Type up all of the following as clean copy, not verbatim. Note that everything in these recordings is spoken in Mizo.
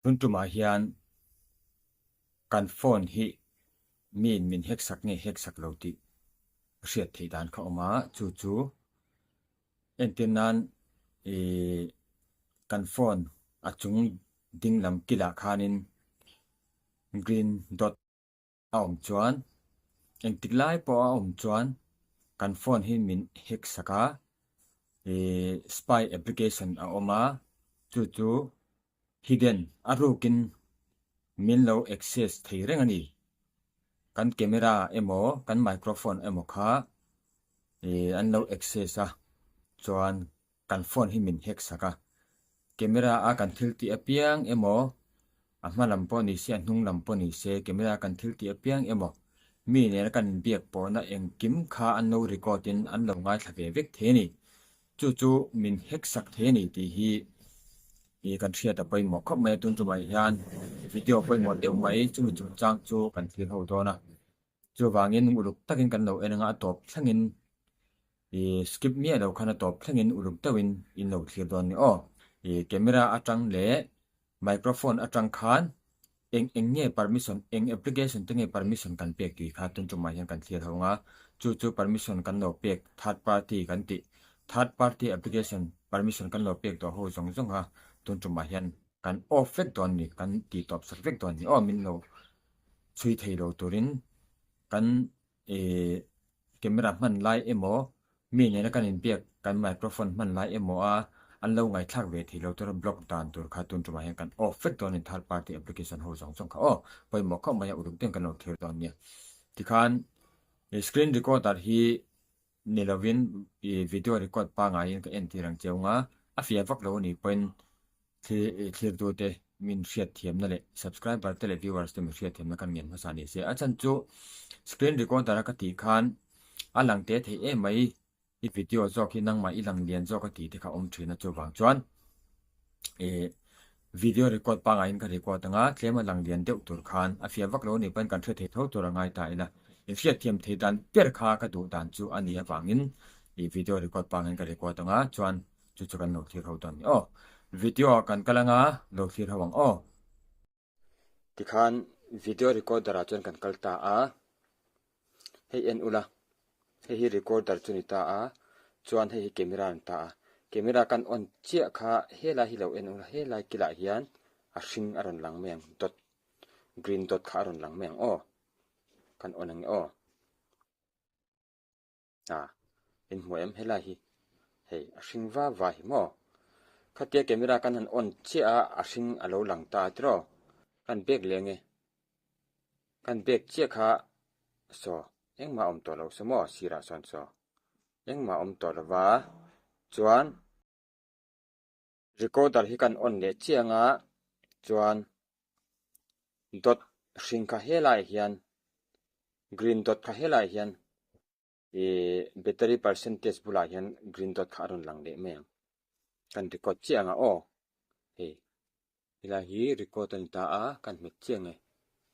Tun tumah hian kan phone hi miin min hack sak nge hack sak lo tih hriat theih dan kha awm a, chu chu entir nan ih kan phone a chung ding lam kilah khanin green dot a awm chuan engtik lai pawh a awm chuan kan phone hi min hack sak a, ih spy application a awm a, chu chu hidden a rukin min lo access thei reng a ni. Kan camera emaw kan microphone emaw kha ih an lo access a chuan Kan phone hi min hack sak a, camera a kan thil tih apiang emaw, a hma lam pawh ni se, a hnung lam pawh ni se, camera a kan thil tih apiang emaw, mi nena kan inbiak pawhna engkim kha an lo record in an lo ngaithla ve vek thei a ni. Chu chu min hack sak thei a ni tih hi i kan hriat a pawimawh khawp mai a, tun tumah hian video pawimawh deuh mai chumi chungchang chu kan thlir ho dawn a. Chuvangin uluk takin kan lo en anga a tawp thlengin I skip miah lo khan a tawp thlengin uluk deuhin in lo thlir dawn ni aw. I camera atang leh microphone atang khan eng eng nge permission eng application te nge permission kan pek tih kha tun tumah hian kan thlir ho anga chu chu permission kan lo pek third party kan tih third party application permission kan lo pek tawh ho zawng zawng kha tun tumah hian kan off vek dawn ni kan tih tawp sak vek dawn ni aw min lo chhui thei lo turin kan I camera hman lai emaw, mi nena kan inbiak kan microphone hman lai emaw a an lo ngaihthlak ve thei lo tura block dan tur kha tun tumah hian kan off vek dawn a ni third party application ho zawng zawng kha aw pawimawh khawp mai a uluk deuhin kan lo thlir dawn nia. Tikhan i screen recorder hi ni lovin i video record pangaiin ka entir ang cheu nga a fiah vak lo a nih pawhin Thlirtute min hriatthiamna leh subscriber te leh viewers te min hriatthiamna kan ngen hmasa ni se. A chhan chu screen recorder a ka tih khan a lang teh thei em mai i video zawk hi nangmah i lang lian zawk a tih te kha awm thin a chuvang chuan ih video record pangaiin ka record anga tlem a lang lian deuh tur khan a fiah vak lo a nih pawhin kan hre thei tho tur a ngai ta ila inhriatthiam thei dan ber kha ka duh dan chu a nih avangin ih video record pangaiin ka record anga chuan Chu chu kan lo thlir ho dawn ni aw. Video ah kan kal anga lo thlir ho ang aw. Tikhan video recorder ah chuan kan kal ta a, hei en ula, hei hi recorder chu ni ta a, chuan hei hi camera a ni ta a, camera kan on chiah kha helai hi lo en ula, helai kilah hian a hring a rawn lang mai ang, dot, green dot kha a rawn lang mai ang aw, kan on ang e aw. A, in hmu em helai hi, hei a hring va va hi maw? Khatia camera kan han on chiah a, a hring a lo lang ta tiraw? Kan bag leh nge? Kan bag chiah kha saw engmah a awm tawh lo saw maw sirah sawn saw engmah a awm tawh lo va chuan recorder hi kan on leh chiah anga chuan dot hring kha helaiah hian green dot kha helaiah hian ih battery percentage bulah hian green dot kha a rawn lang leh mai ang kan record chiah ang a aw hei helai hi record a ni ta a kan hmet chiah ang e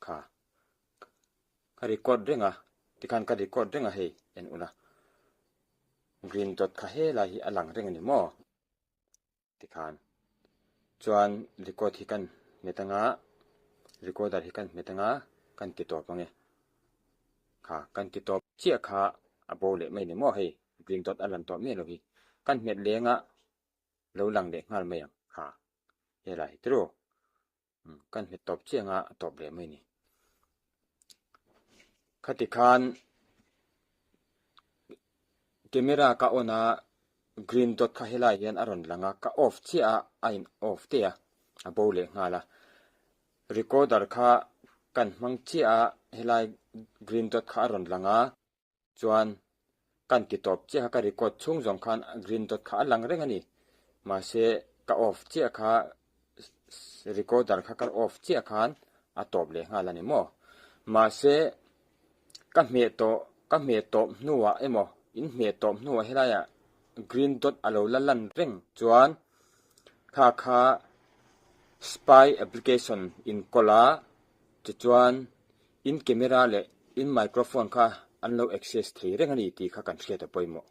kha ka record reng a tikhan ka record reng a hei en ula green dot kha helai hi a lang reng a ni maw. Tikhan chuan record hi kan hmet anga recorder hi kan hmet anga kan ti tawp ange kha kan ti tawp chiah kha a bo leh mai ni maw hei green dot a lan tawh miah lo hi kan hmet leng a lo lang leh nghal mai ang kha helai hi tiraw Kan hmet tawp chiang a, a tawp leh mai ni. Khati khan camera ka on a, green dot kha helai hian a rawn lang a, ka off chiah a, a in off daih a, a bo leh nghal a. Recorder kha kan hmang chiah a, helai green dot kha a rawn lang a. Chuan kan ti tawp chiah kha ka record chhung zawng khan green dot kha a lang reng a ni. Mahse ka off chiah kha recorder kha ka off chiah khan a tawp leh nghal a ni maw. Mahse ka hmeh tawh ka hmeh tawp hnuah emaw in hmeh tawp hnuah helaiah green dot a lo la lan reng chuan kha kha spy application inkawl a tichuan In camera leh in microphone kha an lo access thei reng a ni tih kha kan hriat a pawimawh.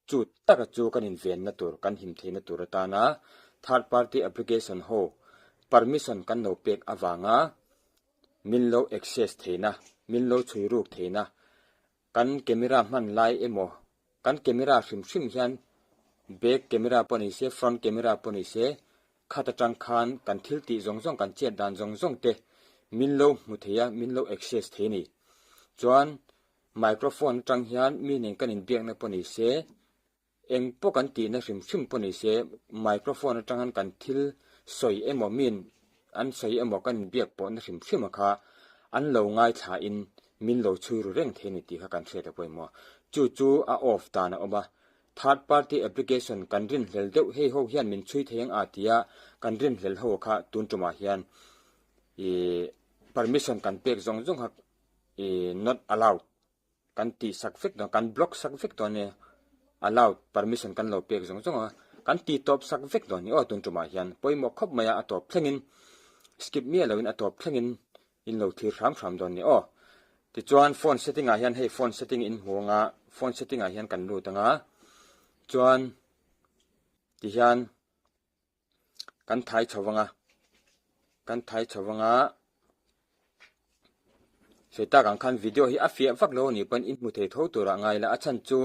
Chu taka chu kan invenna tur, kan him theihna tur atana third party application ho permission kan lo pek avanga min lo access theihna, min lo chhui ruk theihna, kan camera hman lai emaw, kan camera hrim hrim hian back camera pawh ni se, front camera pawh ni se, khat atang khan kan thil tih zawng zawng, kan chet dan zawng zawng te min lo hmu thei a, min lo access thei a ni. Chuan microphone atang hian mi nen kan inbiakna pawh ni se, Eng pawh kan tihna hrim hrim pawh ni se, microphone atang an kan thil sawi emaw min an sawi emaw kan inbiak pawhna hrim hrim a kha an lo ngaithla in min lo chhui ru reng thei a ni tih kha kan hriat a pawimawh. Chu chu a off dan a awm a, third party application kan rinhlel deuh hei ho hian min chhui thei ang a tia kan rinhlel ho kha tun tumah hian ih permission kan pek zawng zawng kha ih not allowed Kan tih sak vek dawn, kan block sak vek dawn nia, allowed permission kan lo pek zawng zawng a, kan tih tawp sak vek dawn ni aw tun tumah hian pawimawh khawp mai a, a tawp thlengin skip miah loin a tawp thlengin in lo thlir hram hram dawn ni aw. Tichuan phone setting ah hian hei phone setting in hmu anga phone setting ah hian kan lut anga chuan tihian Kan thai chho vang a, kan thai chho vang a, sawi tak ang khan video hi a fiah vak lo a nih pawn i hmu thei tho turah ngai la, a chhan chu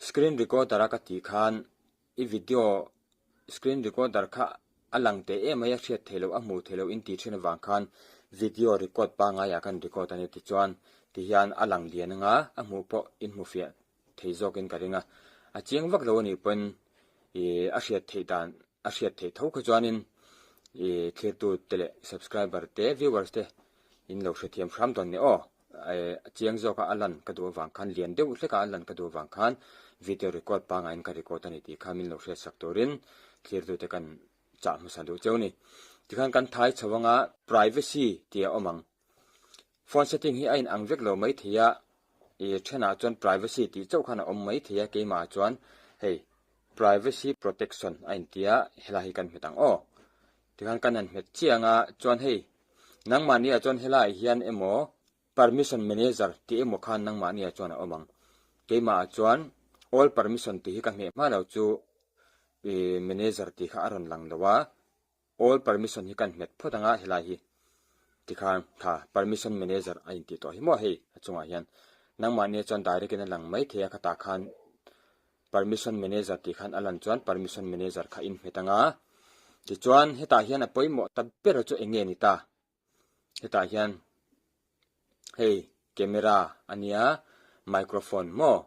screen recorder a ka tih khan i video screen recorder kha a lang teh em mai a hriat theih loh a hmuh theih loh in tih thin avang khan video record pangngai ah khan record a ni tichuan tihian a lang lian anga a hmuh pawh in hmu fiah thei zawkin ka ring a, a chiang vak lo a nih pawn ih a hriat theih dan a hriat theih tho kha chuanin ih thirtu te leh subscriber te viewers te in lo hrethiam hram dawn ni aw, eh a chiang zawka a lan ka duh avang khan lian deuh hleka a lan ka duh avang khan video record pangaiin ka record a ni tih kha min lo hriatsak turin thirtu te kan chah hmasa duh cheu a ni. Tikhan kan thai chho anga privacy tih a awm ang. Phone setting hi a in ang vek lo mai thei a, ih thenah chuan privacy tih chauh khan a awm mai thei a, keimah chuan hei privacy protection a intia helai hi kan hmet ang aw. Tikhan kan han hmet chiang a, chuan hei nangmahni ah chuan helai hian emaw permission manager tih emaw khan nangmahni ah chuan a awm ang. Keimah ah chuan all permission tih hi ka hmeh hma lo chu ih manager tih kha a rawn lang lo a. All permission hi kan hmet phawt anga helai hi tikhan tha permission manager a intih tawh hi maw hei a chungah hian nangmahni chuan direct in a lang mai thei a khatah khan permission manager tih khan a lan chuan permission manager kha in hmet anga tichuan hetah hian a pawimawh ta ber chu eng nge ni ta hetah hian hei camera a nia microphone maw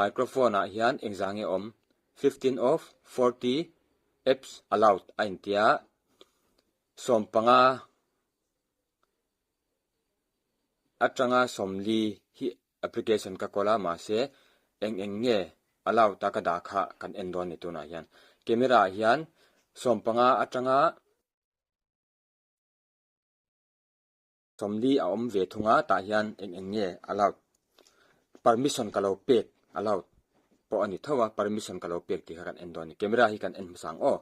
Microphone ah hian engzah nge awm? 15 of 40 apps allowed a intia 15 atanga 40 hi application ka kawl a mahse eng eng nge allowed a ka dah kha kan en dawn ni tunah hian camera ah hian 15 atanga 40 a awm ve thung a, tah hian eng eng nge allowed permission ka lo pek allowed pawh a ni tho a, permission ka lo pek tih kha kan en dawn a ni. Camera hi kan en hmasa ang aw.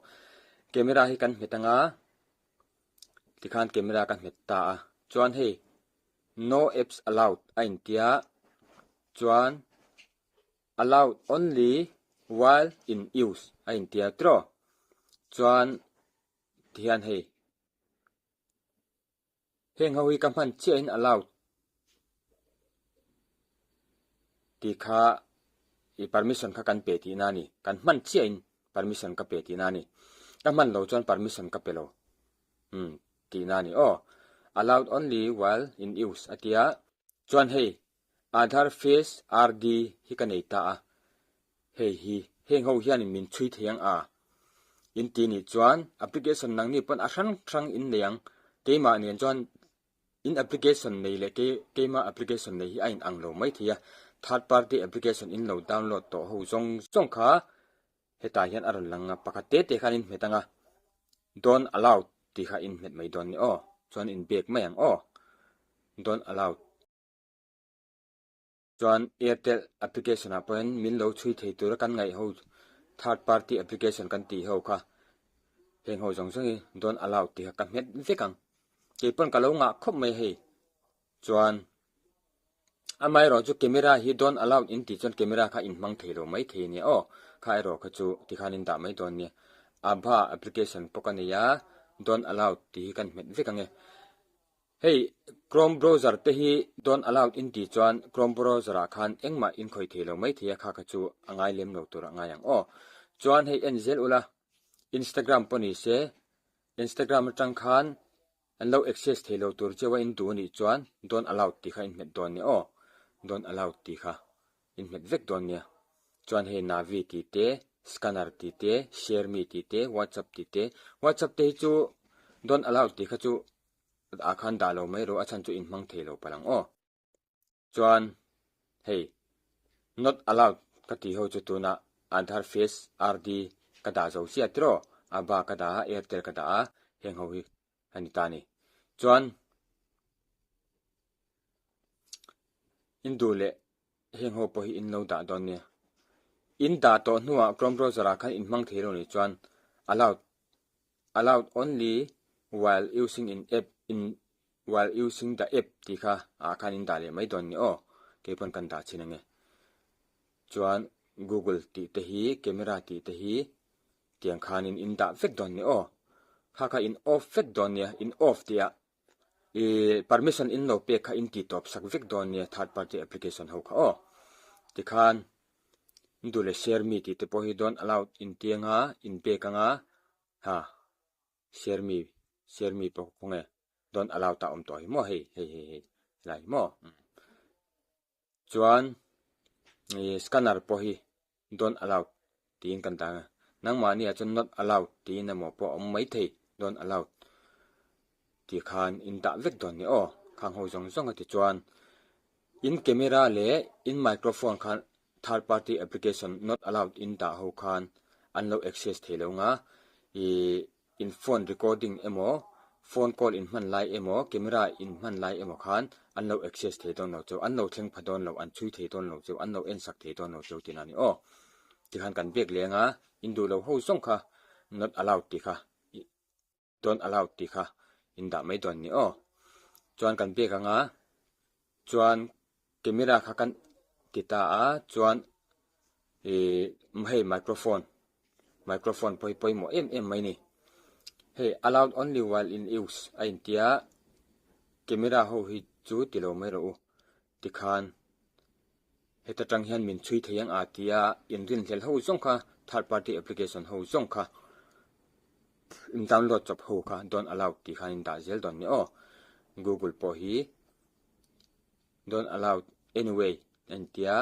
Camera hi kan hmet anga tikhan camera ka hmet ta a, chuan hei no apps allowed a intia chuan allowed only while in use a intia tiraw chuan tihian hei Heng ho hi ka hman chiahin allowed tih kha i permission kha kan pe tihna a ni. Kan hman chiahin permission ka pe tihna a ni. Ka hman lo chuan permission ka pe lo umm tihna a ni aw. Allowed only while in use a tia. Chuan hei Aadhaar face RD hi ka nei ta a, hei hi heng ho hianin min chhui thei ang a? In ti nih chuan application nangni pawn a hrang hrang in nei ang, keimah nen chuan in application nei leh kei keima application nei hi a in ang lo mai thei a, third party application in lo download tawh ho zawng zawng kha hetah hian a rawn lang a, pakhat te te khan in hmet ang a, don't allow tih kha in hmet mai dawn ni aw, chuan in bek mai ang aw, don't allow. Chuan Airtel application ah pawhin min lo chhui thei tura kan ngaih ho third party application kan tih ho kha heng ho zawng zawng hi don't allow tih kha ka hmet vek ang. Kei pawn ka lo ngah khawp mai hei. Chuan amaherawh chu camera hi don't allow in tih chuan camera kha in hmang thei lo mai thei ania aw. Kha erawh kha chu tikhan in dah mai dawn nia. Abha application pawh ka nei a. Don't allow tih hi kan hmet vek ang e. Hei Chrome browser te hi don't allowed in tih chuan Chrome browser ah khan engmah in khawih thei lo mai thei a kha kha chu a ngai lem lo tur a ngai ang aw. Chuan hei en zel ula Instagram pawh ni se Instagram atang khan an lo access thei lo tur cheu a in duh anih chuan don't allowed tih kha in hmet dawn nia aw. Don't allowed tih kha in hmet vek dawn nia. Chuan hei Navi tih te, Scanner tih te, Share me tih te, WhatsApp tih te, WhatsApp te hi chu don't allowed tih kha chu ah khan dah lo mai rawh a chhan chu in hmang thei lo palh ang aw. Chuan hei not allowed ka tih ho chu tunah Aadhaar face RD ka dah zo chiah tiraw Aba ka dah a Airtel ka dah a heng ho hi a ni ta a ni. Chuan in duh leh heng ho pawh hi in lo dah dawn nia. In dah tawh hnuah Chrome browser ah khan in hmang thei lo nih chuan allowed Allowed only while using in app in while using the app tih kha ah khan in dah leh mai dawn ni aw kei pawn kan dah chhin ange. Chuan Google tih te hi camera tih te hi tiang khanin in dah vek dawn ni aw. Kha kha in off vek dawn nia in off tih ah i permission in lo pek kha in ti tawp sak vek dawn nia third party application ho kha aw. Tikhan Duh leh share me tih te pawh hi don't allowed in ti anga in pek anga ha share me share me pawh khaw nge don't allowed ah a awm tawh hi maw hei hei hei hei helai hi maw chuan ih scanner pawh hi don't allowed tiin kan dah anga nangmahni ah chuan not allowed tiin emaw pawh a awm maithei don't allowed tih khan in dah vek dawn ni aw khang ho zawng zawng a ti chuan. In camera leh in microphone khan third party application not allowed in dah ho khan an lo access thei lo nga, ih in phone recording emaw phone call in hman lai emaw camera in hman lai emaw khan an lo access thei dawn lo cheu, an lo thleng pha dawn lo, an chhui thei dawn lo cheu, an lo en sak thei dawn lo cheu tihna a ni aw. Tikhan kan biak leng a, in duh lo ho zawng kha not allowed tih kha Don't allowed tih kha in dah mai dawn ni aw. Chuan kan pek anga chuan camera kha kan ti ta a chuan ih hei microphone microphone pawh hi pawimawh em em mai a ni. Hei allowed only while in use a intia camera ho hi chu ti lo mai rawh u tikhan. Heta tang hian min chhui thei ang a tia inrinhlelh ho zawng kha third party application ho zawng kha in download chawp ho kha don't allow tih khan in dah zel dawn nia aw. Google pawh hi don't allow anyway a intia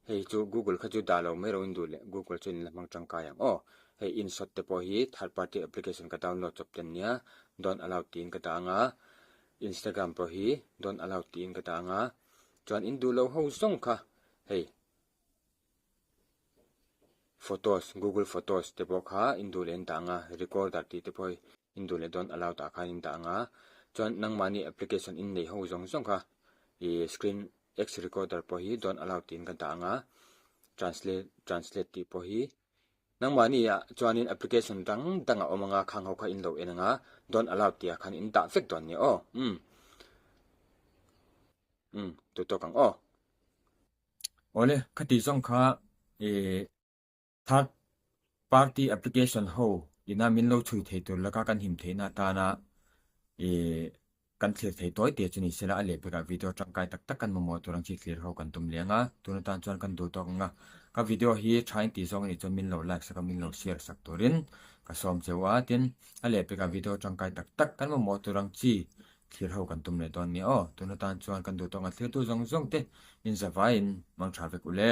hei chu Google kha chu dah lo mai rawh in duh leh Google chu in la hmang tangkai ang aw. Hei InShot te pawh hi third party application ka download chawp ten nia don't allow tiin ka dah ang a Instagram pawh hi don't allow tiin ka dah ang a. Chuan in duh lo ho zawng kha hei photos google photos te pawh kha in duh leh in dah ang a recorder tih te pawh hi in duh leh dawn allowed ah khan in dah ang a chuan nangmahni application in nei ho zawng zawng kha ih screen x recorder pawh hi don't allowed tiin ka dah ang a translate translate tih pawh hi Nangmahni ah chuanin application dang dang a awm anga khang ho kha in lo en anga don't allow tih ah khan in dah vek dawn nia aw. Umm. Umm tu tawk ang aw. Awle khati zawng kha ih third party application ho ina min lo chhui thei tur laka kan him theihna atana ih Kan thlir thei tawi te chu ni sela a lehpekah video tangkai tak tak kan mamawh tur ang chi thlir ho kan tum leng a, tun atan chuan kan duh tawk ang a, ka video hi tha in tih zawng a nih chuan min lo like sak a min lo share sak turin ka sawm cheu a, tin a lehpekah video tangkai tak tak kan mamawh tur ang chi thlir ho kan tum leh dawn nia aw, tun atan chuan kan duh tawk ang a thlirtu zawng zawng te in zavaiin mang tha vek ule.